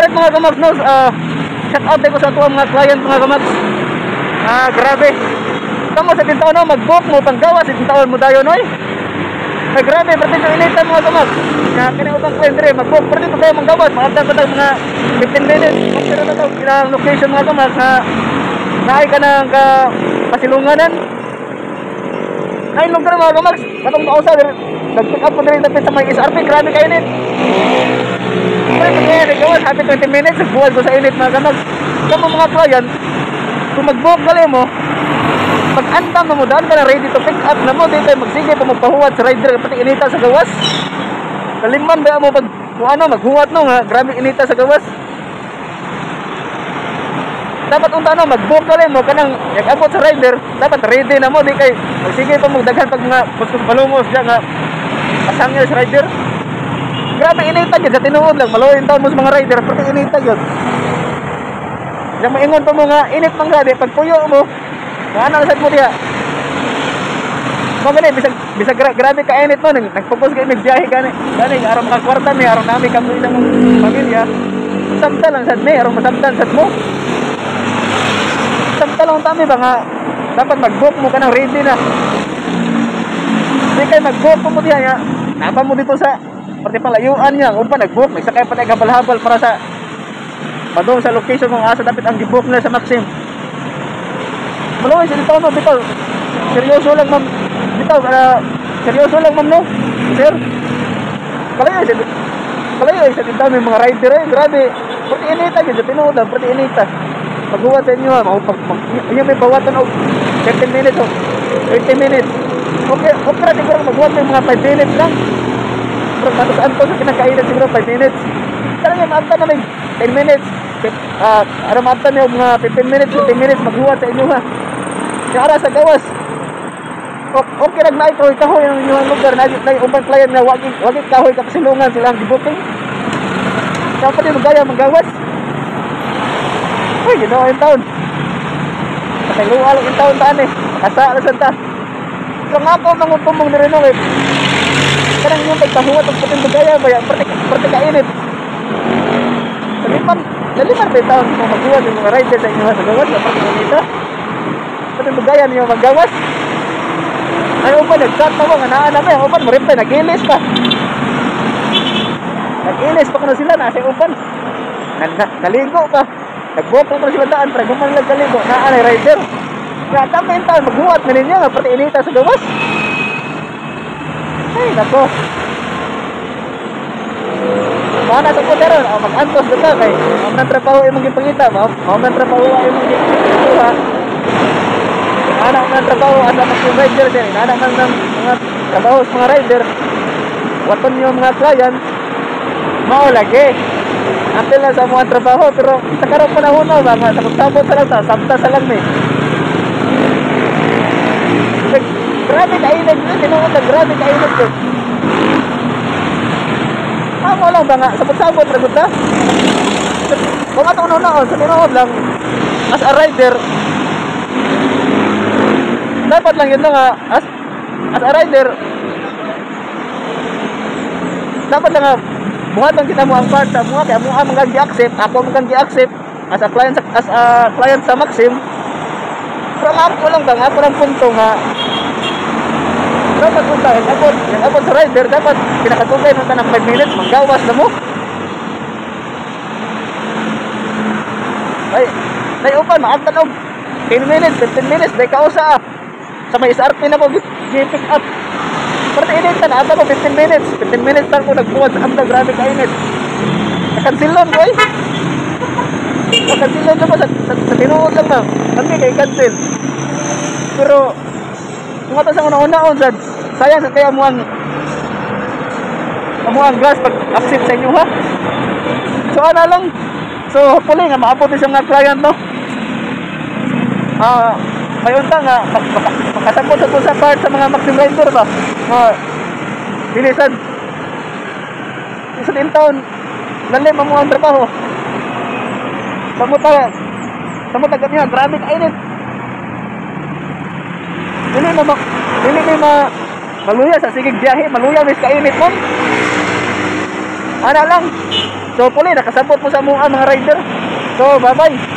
Alright mga kamax, no, shout out ko sa tuwa mga client mga kamax. Grabe. Kamo sa tintaon no, mag-book mo panggawa sa tintaon mo dayon oy. Ay grabe, pati yung inita mga kamax. Nga kini ubang client dire mag-book pati to kayo manggawas, maabtan pa tag mga 15 minutes. Pero na to ilang location mga kamax na naay ka nang ka pasilunganan. Ay lugar mga kamax, katong pausa dire nag-pick up ko dire dapit sa may SRP, grabe ka init. Pero kaya nagawas, happy 20 minutes, nagbuwal ko sa init mga kamax. Kamo mga client, kung mag-book gali mo, pag-andam na mo, daan ka na ready to pick up na mo, di kayo magsige pa magpahuwat sa rider, pati inita sa gawas. Kaliman ba mo pag, kung ano, maghuwat no nga, grabe inita sa gawas. Dapat unta no, mag-book gali mo, kanang nag-abot sa rider, dapat ready na mo, di kay magsige pa magdaghan pag mga kuskus balungos diya nga, pasangil sa rider. Grabe inita yun, sa tinuod lang, maluhin taon mo sa mga rider, pati inita yun. Yang maingon pa mo nga, init mang grabe, pag puyo mo, ano sad mo diha? Mo gani bisag grabe ka init mo, nagpupos kay mig biyahe gani. Gani aron makakwarta mi, aron nami kami ilang pamilya. Samta lang sad mi, aron masabtan sad mo. Samta lang tami ba nga dapat mag-book mo kanang ready na. Di kay mag-book mo diha nga, napa mo dito sa parte palayuan niya, upa nag-book, nagsakay pa tayo habal-habal para sa padung sa location kung asa dapat ang gi-book nila sa Maxim. Maluoy sa dito no, bitaw. Seryoso lang ma'am. Bitaw, seryoso lang ma'am no. Sir. Kalayo sa dito may mga rider eh, grabe. Pati inita gyud sa tinuod lang, pati inita. Paghuwat sa inyo ha, inyo may bawatan og 15 minutes o 20 minutes. Okay, okay ra siguro maghuwat ng mga 5 minutes lang. Pero katos-antos sa kinakainit siguro 5 minutes. Kaya maabtan na may 10 minutes. Aron maabtan niyo mga 15 minutes, 20 minutes maghuwat sa inyo ha. Kaya ara sa gawas. Okay nag naay kahoy kahoy ang inyong lugar na nay ubang client nga wagi kahoy kapasilungan sila ang gi-booking. Kaya pa din magaya maggawas. Uy, you know in town. Pasayloa lang in town taan eh. Makasa na sad ta. So nga ako mangupumong diri no eh. Kanang inyong pagpahuwat og puting bugaya ba ya parte kainit. Sa liman ba taon kung maghuwat yung mga rider sa inyo sa gawas, dapat inita. Pati bugaya niyo maggawas. Ay upan nag-chat pa mo nga naa na may upan mo reply nag-ilis pa. Nag-ilis pa kuno sila nasa upan. Naligo pa. Nagbuok pa sila daan pero guman lang kaligo naa na rider. Nga tama in taon maghuwat na ninyo nga pati inita sa gawas. Ay nako. Mana sa ko meron, mag-antos ka kay mao man trabaho imong gipangita, mao man trabaho imong gipangita. Ana man trabaho asa mag rider sir, ana man ng mga trabaho sa mga rider. Waton niyo mga client mao lagi. Apil na sa mga trabaho pero sa karong panahon na ba nga sabot-sabot sa lang ta, sabta sa lang ni. Grabe kainit, tinuod na grabe kainit ko. Amo lang ba nga sabot-sabot ra gud ta. Kung atong una-unaon sa tinuod lang as a rider dapat lang yun nga as a rider dapat lang nga buhaton kita mo ang part sa mga kay amo ang gi-accept, ako ang gi-accept as a client sa Maxim. Pero ako lang ba nga ako lang punto nga dapat unta yung abot sa rider dapat pinakatugay nung tanang 5 minutes manggawas na mo. Ay, naiupan maabtan og 10 minutes, 15 minutes day kausa ah. Sa may SRP na ko gi-pick up. Pero init na naabtan ko 15 minutes. 15 minutes lang ko nagbuhat sa amda, grabe ka init. Nakansilon ko eh. Nakansilon ko sa tinuod lang ba. Kami kay cancel. Pero kung ato sa una-unaon sad, sayang sa kaya mo ang glass pag accept sa inyo ha. So ana lang. So hopefully nga maabot ni sa mga client no. May unta nga makasabot sa sa part sa mga Maxim rider ba. Bilisan. Sa in town lalim ang mga trabaho. Samuta kami grabe ka init. Dili may maluya sa sigig biyahe, maluya mis kainit mon. Ana lang. So hopefully nakasabot mo sa mga rider. So bye bye.